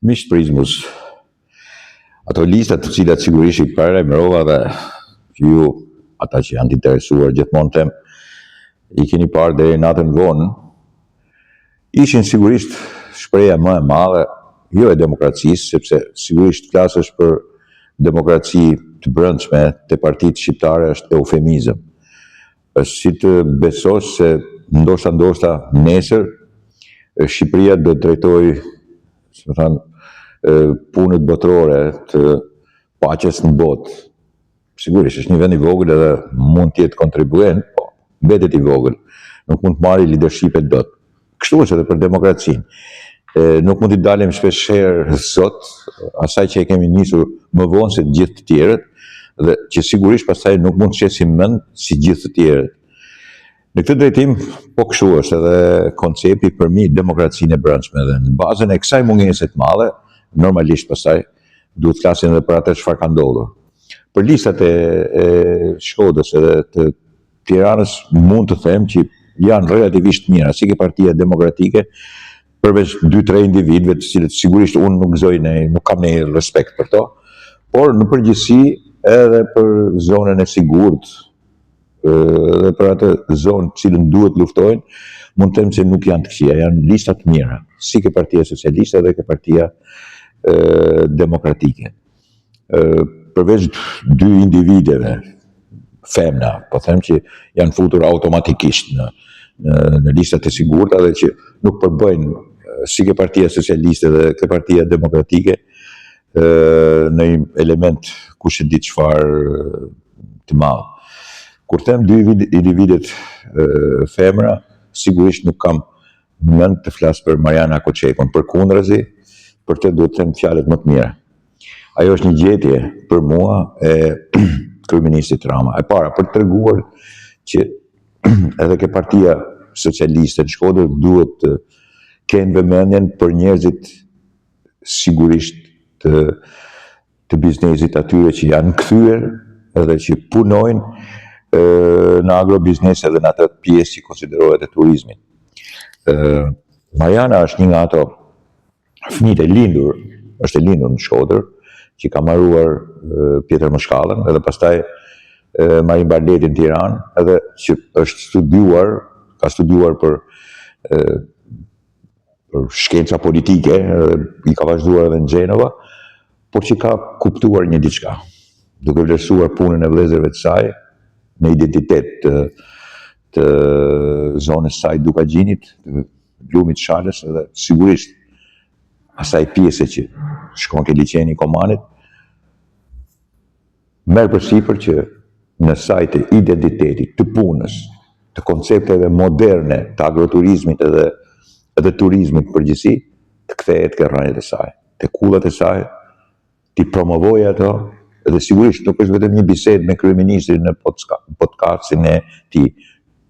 Miq të Prizmës, ato lista të cilat sigurisht i paralajmërova dhe që ju, ata që janë të interesuar, gjithmonë them, i keni parë deri natën vonë, ishin sigurisht shprehja më e madhe, jo e demokracisë, sepse sigurisht flasësh për demokraci të brendshme te partitë shqiptare është eufemizëm. Është si të besosh se ndoshta ndoshta nesër Shqipëria do të drejtojë, si me thënë, punët botërore të paqes në botë. Sigurisht, është një vend i vogël edhe mund të jetë kontribuent, po mbetet i vogël. Nuk mund të marrë leadershipet dot. Kështu është edhe për demokracinë. Nuk mund t'i dalim shpesh herë zot asaj që e kemi nisur më vonë se të gjithë të tjerët dhe që sigurisht pastaj nuk mund të shesim mend si gjithë të tjerët. Në këtë drejtim, po kështu është edhe koncepti përmi demokracinë e brendshme dhe në bazën e kësaj mungese të madhe, normalisht pastaj duhet të flasim edhe për atë çfarë ka ndodhur. Për listat e, e Shkodrës edhe të Tiranës mund të them që janë relativisht mira, si ke Partia Demokratike, përveç 2-3 individëve të cilët sigurisht unë nuk gëzoj ne, nuk kam një respekt për to, por në përgjithësi edhe për zonën e sigurt dhe për atë zonë të cilën duhet luftojnë, mund të them se nuk janë të këqija, janë lista të mira, si ke Partia Socialiste dhe ke Partia Demokratike. Përveç dy individeve, femna, po them që janë futur automatikisht në në, në listat e sigurta dhe që nuk përbëjnë si ke Partia Socialiste dhe ke Partia Demokratike në një element kush e di çfarë të madh. Kur them dy individet femra, sigurisht nuk kam mend të flas për Mariana Koçekun, përkundrazi, për të duhet të them fjalët më të mira. Ajo është një gjetje për mua e kryeministit Rama. E para, për të treguar që edhe ke Partia Socialiste në Shkodër duhet të kenë vëmendjen për njerëzit sigurisht të të biznesit atyre që janë kthyer edhe që punojnë në agrobiznes edhe në atë pjesë që konsiderohet e turizmit. Mariana është një nga ato fëmijët e lindur, është e lindur në Shkodër, që ka mbaruar Pjetër Moshkallën edhe pastaj Marin Barleti në Tiranë, edhe që është studiuar, ka studiuar për për shkenca politike, edhe i ka vazhduar edhe në Gjenova, por që ka kuptuar një diçka, duke vlerësuar punën e vëllezërve të saj në identitet të, të zonës saj Dukagjinit, të lumit Shalës, edhe sigurisht asaj pjese që shkon ke liqeni i Komanit, merr përsipër që në saj të identitetit, të punës, të koncepteve moderne të agroturizmit edhe edhe turizmit në përgjithësi, të kthehet ke rrënjët e saj, te kullat e saj, t'i promovojë ato, dhe sigurisht nuk është vetëm një bisedë me kryeministrin në podcastin e tij.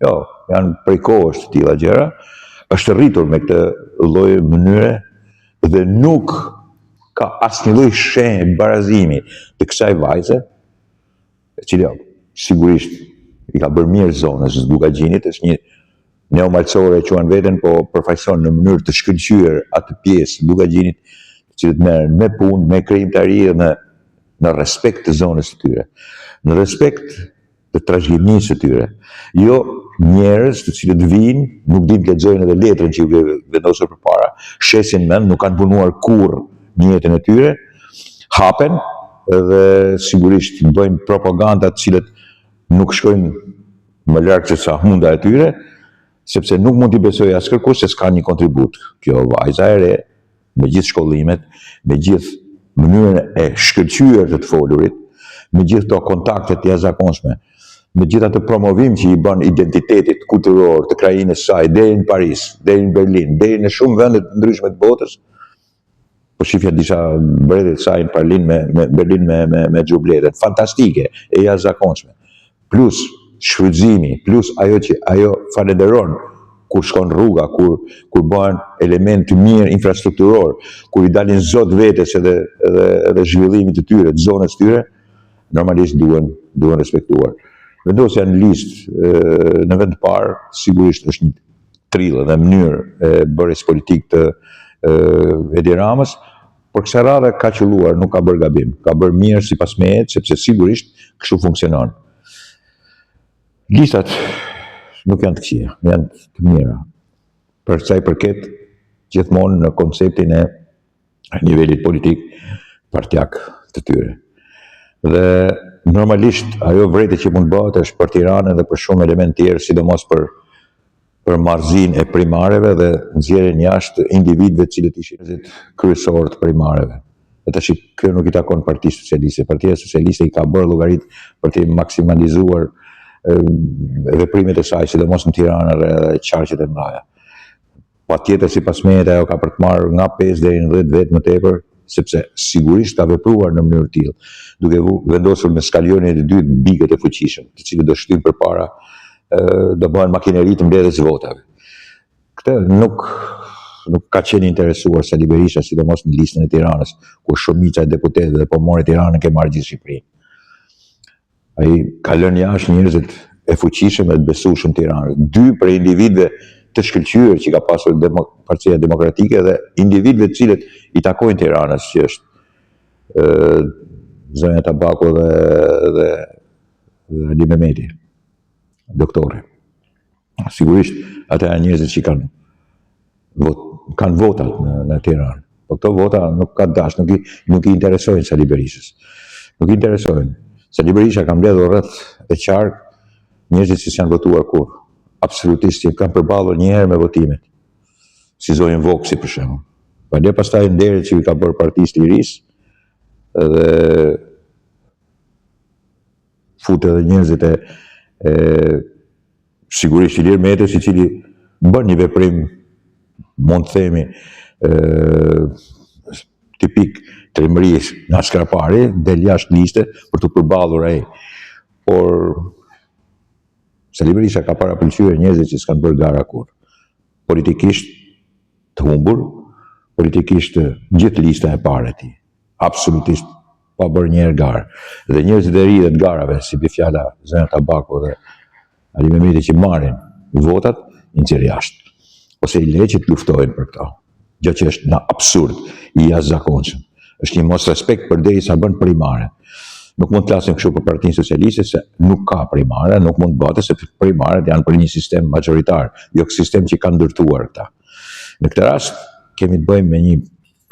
Jo, janë prej kohësh të tilla gjëra, është rritur me këtë lloj mënyre dhe nuk ka asnjë lloj shenjë barazimi të kësaj vajze, e cila sigurisht i ka bërë mirë zonës së Dukagjinit, është një neomalcore e quan veten, po përfaqëson në mënyrë të shkëlqyer atë pjesë të Dukagjinit, të cilët merren me punë, me krijimtari dhe në në respekt të zonës së tyre, në respekt të trashëgimisë së tyre. Jo njerëz të cilët vinë, nuk dinë të lexojnë edhe letrën që ju ke vendosur përpara, shesin mend, nuk kanë punuar kurrë në jetën e tyre, hapen dhe sigurisht bëjnë propaganda të cilët nuk shkojnë më larg se sa hunda e tyre, sepse nuk mund t'i besoj as kërkush se s'ka një kontribut. Kjo vajza e re, me gjithë shkollimet, me gjithë mënyrën e shkëlqyer të të folurit, me gjithë këto kontakte të jashtëzakonshme, me gjithë atë promovim që i bën identitetit kulturor të krahinës saj deri në Paris, deri në Berlin, deri në shumë vende të ndryshme të botës. Po shifja disa mbretër të saj në Berlin me, me Berlin me me me xhubletën, fantastike, e jashtëzakonshme. Plus shfrytëzimi, plus ajo që ajo falenderon kur shkon rruga, kur kur bëhen element të mirë infrastrukturor, kur i dalin zot vetes edhe edhe edhe zhvillimit të tyre, të zonës tyre, normalisht duhen duhen respektuar. Vendosja në listë në vend të parë sigurisht është një trill dhe mënyrë e bërjes politikë të Edi Ramës, Por kësaj radhe ka qëlluar, nuk ka bërë gabim. Ka bërë mirë sipas meje, sepse sigurisht kështu funksionon. Listat nuk janë të këqija, janë të mira. Për sa i përket gjithmonë në konceptin e nivelit politik partiak të tyre. Dhe normalisht ajo vërejtje që mund të bëhet është për Tiranën dhe për shumë elementë tjerë, sidomos për për marrëzinë e primareve dhe nxjerrjen jashtë individëve të cilët ishin njerëzit kryesorë të primareve. Dhe tash kjo nuk i takon Partisë Socialiste. Partia Socialiste i ka bërë llogaritë për të maksimalizuar veprimet e saj, sidomos në Tiranë dhe qarqet e mëdha. Patjetër sipas meje ajo ka për të marrë nga 5 deri në 10 vetë më tepër, sepse sigurisht ka vepruar në mënyrë të tillë, duke vendosur në skalionin e dytë bigët e fuqishëm, të cilët do shtyjnë përpara, do bëhen makineri të mbledhjes së votave. Këtë nuk nuk ka qenë interesuar Sali Berisha, sidomos në listën e Tiranës, ku shumica e deputetëve dhe po more Tiranën ke marrë gjithë Shqipërinë. Ai ka lënë jashtë njerëzit e fuqishëm dhe të besueshëm të Tiranës. Dy prej individëve të shkëlqyer që ka pasur Demo Partia Demokratike dhe individëve të cilët i takojnë Tiranës, që është ë zonja Tabaku dhe dhe dhe Ali Mehmeti, doktori. Sigurisht, ata janë njerëzit që kanë vot, kanë votat në, në Tiranë. Po këto vota nuk ka dash, nuk i, nuk i interesojnë Sali Berishës. Nuk i interesojnë. Sali Berisha ka mbledhur rreth e qark njerëzit që s'janë votuar kurrë. Absolutisht që kanë përballur një herë me votimet. Si zonjën Voksi për shembull. Pa le pastaj nderet që i ka bërë Partisë Lirisë dhe fut edhe njerëzit e, e sigurisht Ilir Metës, i cili bën një veprim, mund të themi, e, tipik trimërisë nga Skrapari, del jashtë liste për t'u përballur ai. Por Sali Berisha ka parapëlqyer njerëzit që s'kanë bërë gara kurrë. Politikisht të humbur, politikisht gjithë lista e parë e tij. Absolutisht pa bërë një herë garë. Dhe njerëzit e ri dhe të garave, si bie fjala zonja Tabaku dhe Ali Mehmeti që marrin votat, i nxjerr jashtë. Ose i le që të luftojnë për këto. Gjë që është në absurd, i jashtëzakonshëm. Është një mosrespekt përderisa bën primare. Nuk mund të flasim kështu për Partinë Socialiste se nuk ka primare, nuk mund të bëhet sepse primaret janë për një sistem majoritar, jo sistem që kanë ndërtuar këta. Në këtë rast kemi të bëjmë me një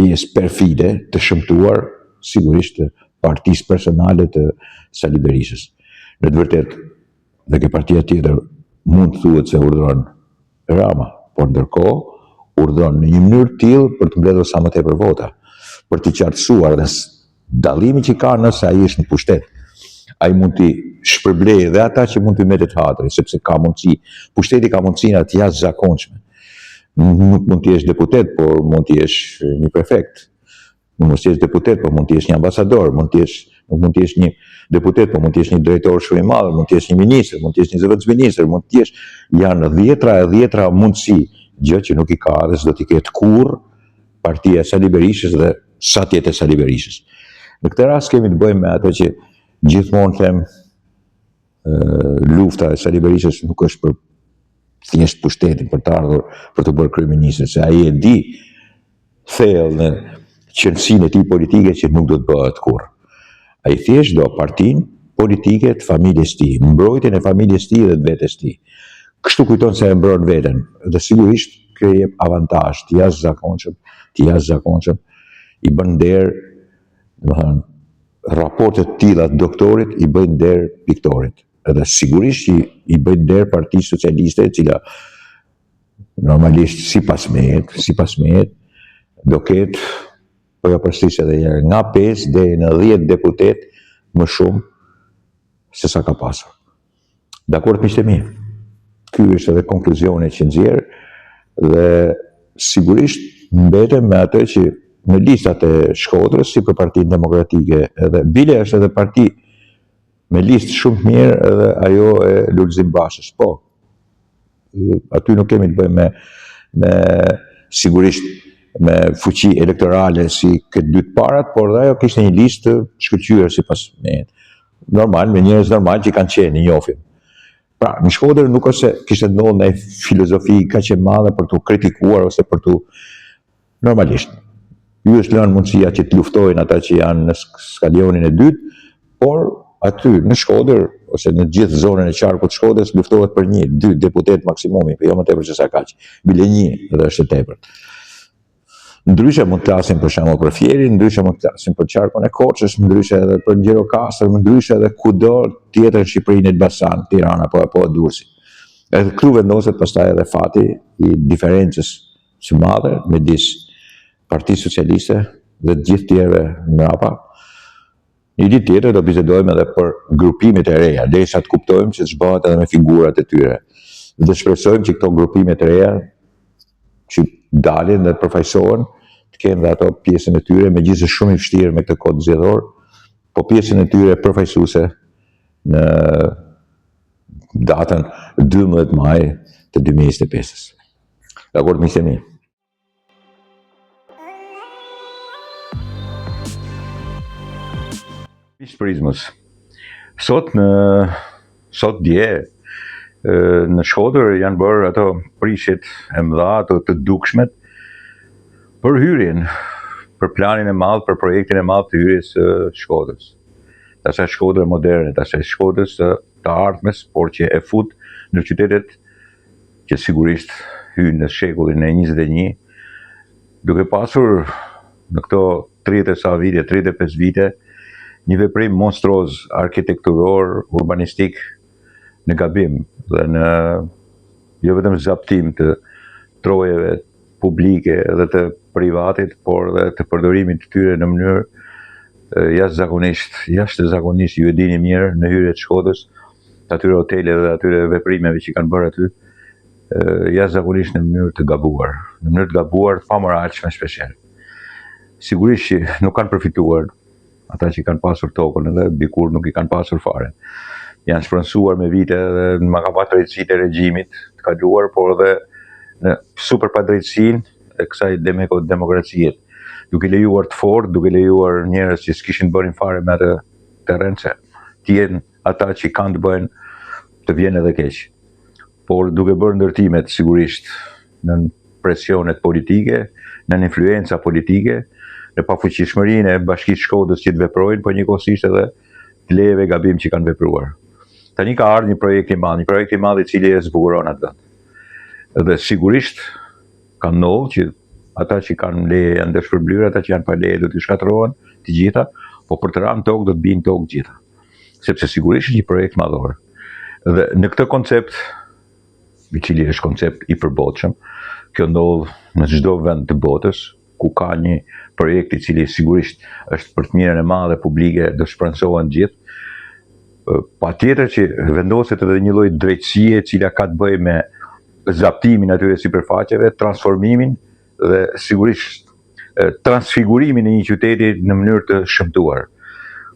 pjesë perfide të shëmtuar, sigurisht të partisë personale të Sali Berishës. Në të vërtetë, dhe ke partia tjetër mund të thuhet se urdhëron Rama, por ndërkohë urdhëron në një mënyrë të tillë për të mbledhur sa më tepër vota, për të qartësuar dhe dallimi që ka nëse ai është në pushtet. Ai mund t'i shpërblejë dhe ata që mund t'i mbetet hatri, sepse ka mundësi, pushteti ka mundësinë të jashtëzakonshme. Nuk mund të jesh deputet, por mund të jesh një prefekt. Mund mos jesh deputet, por mund të jesh një ambasador, mund të jesh, nuk mund të jesh një deputet, por mund të jesh një drejtor shumë i madh, mund të jesh një ministër, mund të jesh një zëvendësministër, mund të jesh janë dhjetra e dhjetra mundësi, gjë që nuk i ka dhe s'do t'i ketë kurrë partia e Sali Berishës dhe sa të jetë e Sali Berishës. Në këtë rast kemi të bëjmë me ato që gjithmonë them lufta e Sali Berishës nuk është për thjesht pushtetin, për të ardhur për t'u bërë kryeministër, se ai e di thellë në qenësinë e tij politike që nuk do të bëhet kurrë. Ai thjesht do partinë politike të familjes tij, mbrojtjen e familjes tij dhe të vetes tij. Kështu kujton se e mbron veten dhe sigurisht kjo i jep avantazh të jashtëzakonshëm, të jashtëzakonshëm, i bën nder, domethënë raporte të tilla të doktorit i bëjnë nder piktorit. Edhe sigurisht që i bëjnë nder Partisë Socialiste, e cila normalisht sipas meje, sipas meje do ketë po ja përsëris edhe një herë, nga 5 deri në 10 deputet më shumë se sa ka pasur. Dakord miqtë e mi. Ky është edhe konkluzioni që nxjerr dhe sigurisht mbetem me atë që në listat e Shkodrës, si për Partinë Demokratike, edhe bile është edhe parti me listë shumë të mirë edhe ajo e Lulzim Bashës. Po, aty nuk kemi të bëjmë me, me sigurisht me fuqi elektorale si këtë dy të parat, por dhe ajo kishte një listë të shkëlqyer sipas meje. Normal, me njerëz normal që kanë qenë, i njohim. Pra, në Shkodër nuk është se kishte ndodhur ndonjë filozofi kaq e madhe për t'u kritikuar ose për t'u normalisht. Ju është lënë mundësia që të luftojnë ata që janë në skalionin e dytë, por aty në Shkodër ose në gjithë zonën e qarkut të Shkodrës luftohet për një, dy deputetë maksimumi, po jo më tepër se sa kaq. Bile një dhe është e tepërt. Ndryshe mund të flasim për shembull për Fierin, ndryshe mund të flasim për qarkun e Korçës, ndryshe edhe për Gjirokastër, ndryshe edhe kudo tjetër në Shqipëri, në Elbasan, Tiranë apo apo Durrësi. Edhe këtu vendoset pastaj edhe fati i diferencës së madhe midis Partisë Socialiste dhe të gjithë tjerëve mbrapa. Një ditë tjetër do bisedojmë edhe për grupimet e reja, derisa të kuptojmë se ç'bëhet edhe me figurat e tyre. Dhe shpresojmë që këto grupime të reja që dalin dhe përfaqësohen, të kenë dhe ato pjesën e tyre, megjithëse shumë i vështirë me këtë kod zgjedhor, po pjesën e tyre përfaqësuese në datën 12 maj të 2025-ës. Dakord, miqtë e mi. Miq të Prizmës. Sot në sot dje në Shkodër janë bërë ato prishjet e mëdha, ato të dukshmet për hyrjen, për planin e madh, për projektin e madh të hyrjes së Shkodrës. Të asaj Shkodre moderne, të asaj Shkodrës së të ardhmes, por që e fut në qytetet që sigurisht hyjnë në shekullin e 21, duke pasur në këto 30 e sa vite, 35 vite, një veprim monstruoz arkitekturor, urbanistik në gabim dhe në jo vetëm zaptim të trojeve publike dhe të privatit, por dhe të përdorimit të tyre në mënyrë jashtëzakonisht, jashtëzakonisht ju e dini mirë në hyrje të Shkodrës, të atyre hoteleve dhe atyre veprimeve që kanë bërë aty, jashtëzakonisht në mënyrë të gabuar, në mënyrë të gabuar, të pamoralshme shpeshherë. Sigurisht që nuk kanë përfituar ata që kanë pasur tokën edhe dikur nuk i kanë pasur fare. Janë shpronësuar me vite dhe në nga padrejtësitë e regjimit të kaluar, por edhe në super padrejtësinë e kësaj demeko demokracie, duke lejuar të fortë, duke lejuar njerëz që s'kishin të bënin fare me atë terren se të jenë ata që kanë të bëjnë të vjen edhe keq. Por duke bërë ndërtimet sigurisht nën presionet politike, nën influenca politike, në pafuqishmërinë e Bashkisë Shkodrës që të veprojnë, por njëkohësisht edhe të lejeve gabim që kanë vepruar. Tani ka ardhur një projekt i madh, një projekt i madh i cili e zbukuron atë vend. Dhe sigurisht ka ndodhur që ata që kanë leje janë dëmshpërblyer, ata që janë pa leje do të shkatërrohen të gjitha, po për të rënë tokë do të bijnë tokë të gjitha. Sepse sigurisht është një projekt madhor. Dhe në këtë koncept, i cili është koncept i përbotshëm, kjo ndodh në çdo vend të botës, ku ka një projekt i cili sigurisht është për të mirën e madhe publike, do shpronësohen të gjithë, patjetër që vendoset edhe një lloj drejtësie e cila ka të bëjë me zaptimin e atyre sipërfaqeve, transformimin dhe sigurisht transfigurimin e një qyteti në mënyrë të shëmtuar.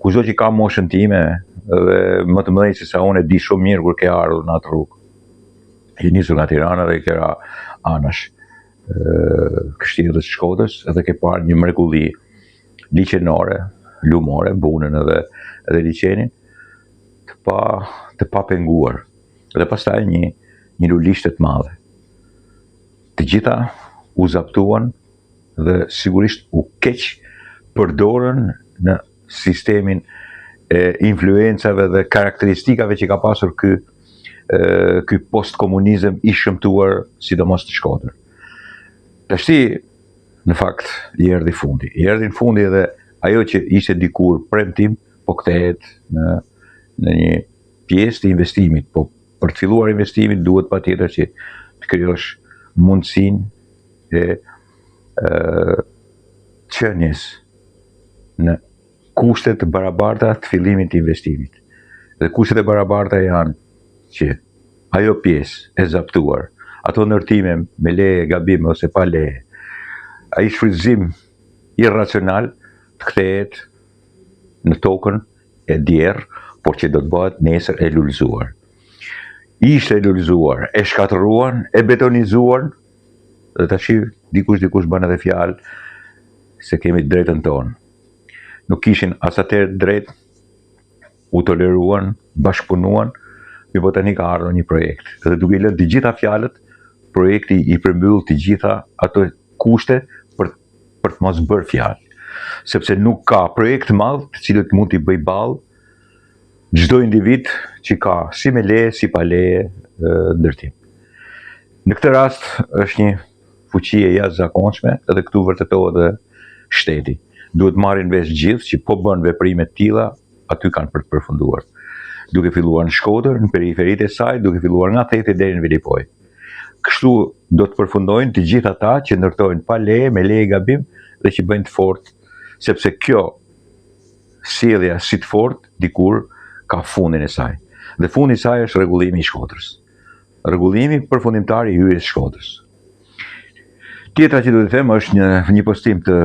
Kushdo që ka moshën time dhe më të mëdhenj se sa unë e di shumë mirë kur ke ardhur në atë rrugë. Je nisur nga Tirana dhe ke ra anash kështjellës së Shkodrës dhe ke parë një mrekulli liqenore, lumore, Bunën edhe edhe liqenin të pa të pa penguar. Dhe pastaj një një lulishte të madhe. Të gjitha u zaptuan dhe sigurisht u keqpërdorën në sistemin e influencave dhe karakteristikave që ka pasur ky ky postkomunizëm i shëmtuar, sidomos në Shkodër. Tashti, në fakt, i erdhi fundi. I erdhi në fundi edhe ajo që ishte dikur premtim, po kthehet në në një pjesë të investimit, po për të filluar investimin duhet patjetër që të krijosh mundësinë e, e qenies në kushte të barabarta të fillimit të investimit. Dhe kushtet e barabarta janë që ajo pjesë e zaptuar, ato ndërtime me leje gabim ose pa leje, ai shfrytëzim irracional të kthehet në tokën e djerrë, por që do të bëhet nesër e lulëzuar. Ishte e lulëzuar, e shkatërruan, e betonizuan, dhe tashi dikush dikush bën edhe fjalë se kemi të drejtën tonë. Nuk kishin as atëherë të drejtë, u toleruan, bashkëpunuan, mirëpo tani ka ardhur një projekt. Dhe duke i lënë të gjitha fjalët, projekti i përmbyll të gjitha ato kushte për. për të mos bërë fjalë, sepse nuk ka projekt të madh të cilit mund t'i bëjë ballë çdo individ që ka si me leje, si pa leje ndërtim. Në këtë rast është një fuqi e jashtëzakonshme edhe këtu vërtetohet edhe shteti. Duhet marrin vesh gjithë që po bën veprime të tilla, aty kanë për të përfunduar. Duke filluar në Shkodër, në periferitë e saj, duke filluar nga Thethi deri në Velipojë. Kështu do të përfundojnë të gjithë ata që ndërtojnë pa leje, me leje gabim dhe që bëjnë të fortë, sepse kjo sjellja si të fortë dikur ka fundin e saj. Dhe fundi i saj është rregullimi i Shkodrës. Rregullimi përfundimtar i hyrjes së Shkodrës. Tjetra që do të them është një një postim të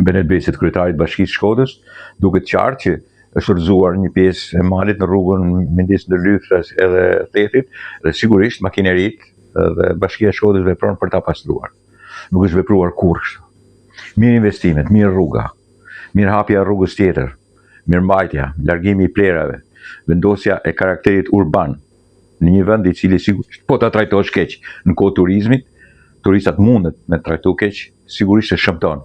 Benet Becit, kryetarit të Bashkisë së Shkodrës, duket qartë që është rrëzuar një pjesë e malit në rrugën midis Ndërlysës edhe Thethit dhe sigurisht makineritë dhe Bashkia e Shkodrës vepron për ta pastruar. Nuk është vepruar kurrë kështu. Mirë investimet, mirë rruga, mirë hapja e rrugës tjetër, mirëmbajtja, largimi i plerave, vendosja e karakterit urban në një vend i cili sigurisht po ta trajtosh keq në kohë turizmit, turistat mundet me trajtu keq, sigurisht e shëmton.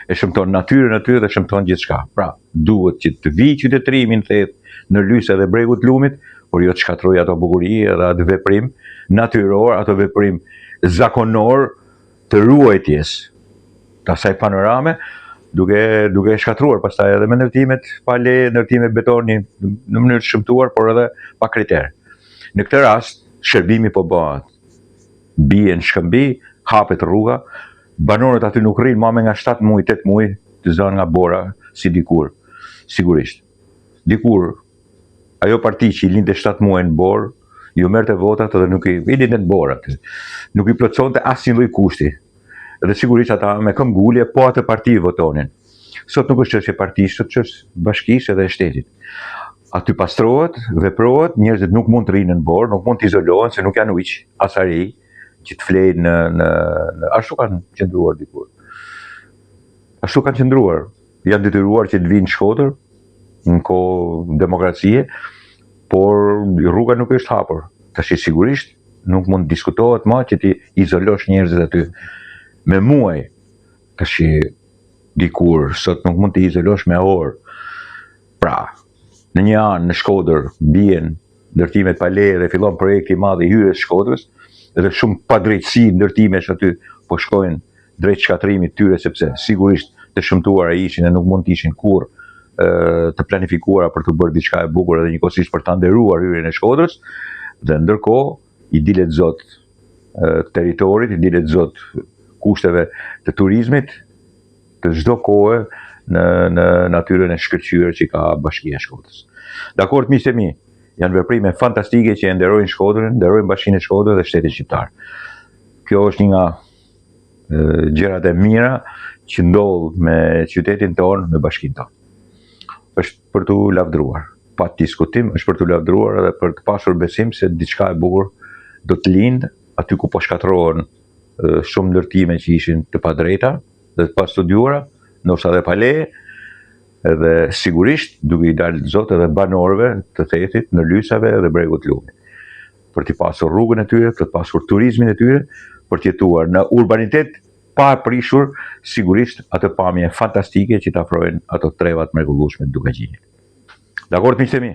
E shëmton natyrën aty dhe shëmton gjithçka. Pra, duhet që të vijë qytetërimi në Theth, në Lyse dhe bregut lumit, por jo të shkatërrojë ato bukuri edhe atë veprim natyror, ato veprim zakonor të ruajtjes të asaj panorame, duke duke e shkatërruar pastaj edhe me ndërtimet pa leje, ndërtime betoni në mënyrë të shëmtuar, por edhe pa kriter. Në këtë rast, shërbimi po bëhet. Bie në shkëmbi, hapet rruga, banorët aty nuk rrinë ma me nga 7 muaj, 8 muaj të zënë nga bora si dikur, sigurisht. Dikur ajo parti që i linte 7 muaj në borë, ju merrte votat dhe nuk i, i linte në borë aty. Nuk i plotësonte asnjë lloj kushti. Dhe sigurisht ata me këmbgulje po atë parti votonin. Sot nuk është çështje partisë, sot çështje bashkisë edhe e shtetit. Aty pastrohet, veprohet, njerëzit nuk mund të rrinë në borë, nuk mund të izolohen se nuk janë ujq, as ari që të flejnë në në, në ashtu kanë qëndruar dikur. Ashtu kanë qëndruar. Janë detyruar që të vinë në Shkodër në kohë demokracie, por rruga nuk është hapur. Tash sigurisht nuk mund të diskutohet më që ti izolosh njerëzit aty me muaj. Tash dikur sot nuk mund të izolosh me orë. Pra, në një anë në Shkodër bien ndërtimet pa leje dhe fillon projekti i madh i hyrjes së Shkodrës, dhe shumë padrejtësi ndërtimesh aty po shkojnë drejt shkatërrimit tyre sepse sigurisht të shëmtuara ishin e nuk mund të ishin kurrë të planifikuara për të bërë diçka e bukur edhe njëkohësisht për ta nderuar hyrjen e Shkodrës dhe ndërkohë i dilet zot territorit, i dilet zot kushteve të turizmit të çdo kohe në në natyrën e shkëlqyer që ka Bashkia e Shkodrës. Dakord miqtë e mi, janë veprime fantastike që e nderojnë Shkodrën, nderojnë Bashkinë e Shkodrës dhe shtetin shqiptar. Kjo është një nga gjërat e mira që ndodh me qytetin tonë, me bashkinë tonë. Është për t'u lavdruar. Pa diskutim, është për t'u lavdruar edhe për të pasur besim se diçka e bukur do të lindë aty ku po shkatërrohen shumë ndërtime që ishin të padrejta dhe të pastudiuara, ndoshta edhe pa leje, edhe sigurisht duke i dalë zot edhe banorëve të Thethit, në Lysave dhe bregut të lumit. Për të pasur rrugën e tyre, për të pasur turizmin e tyre, për të jetuar në urbanitet pa prishur sigurisht atë pamje fantastike që të afrojnë ato trevat mrekullueshme të Dukagjinit. Dakord miqtë e mi?